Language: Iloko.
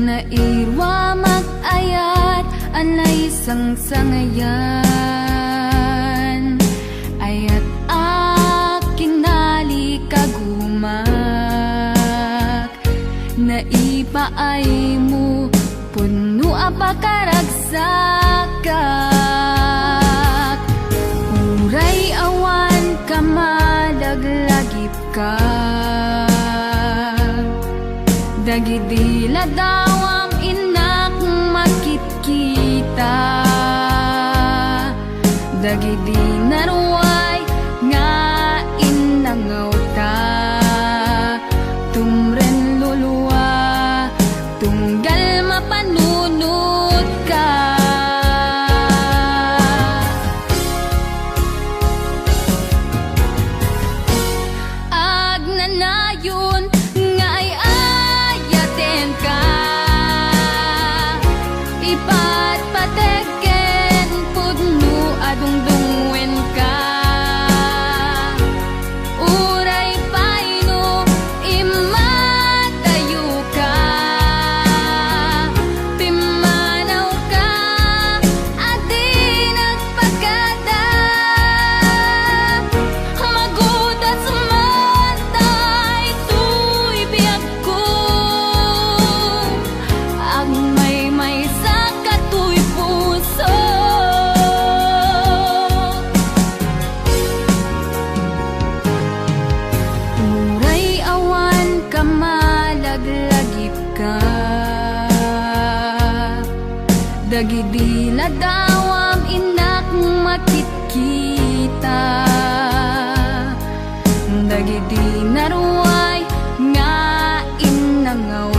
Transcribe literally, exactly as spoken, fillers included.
Nairuamak ayat a naisangsangayan, ayat a kinalikagumak, naipaaymo pudno a pakaragsakak, uray awan ka malaglagip ka. Dagidi ladawam innak makitkita, dagidi naruay nga innangawta, tumren lulua, tunggal mapanunotka. Agnanayon nga ay-ayatenka, ipatpateg ken pudno a dungdungngoenka. Uray pay no immadayoka, pimmanawka a di nagpakada. Magudas man daytoy biagko, agmaymaysa katoy puso. Uray awan ka malaglagipka, dagidi ladawam innak makitkita, dagidi naruay nga innangaw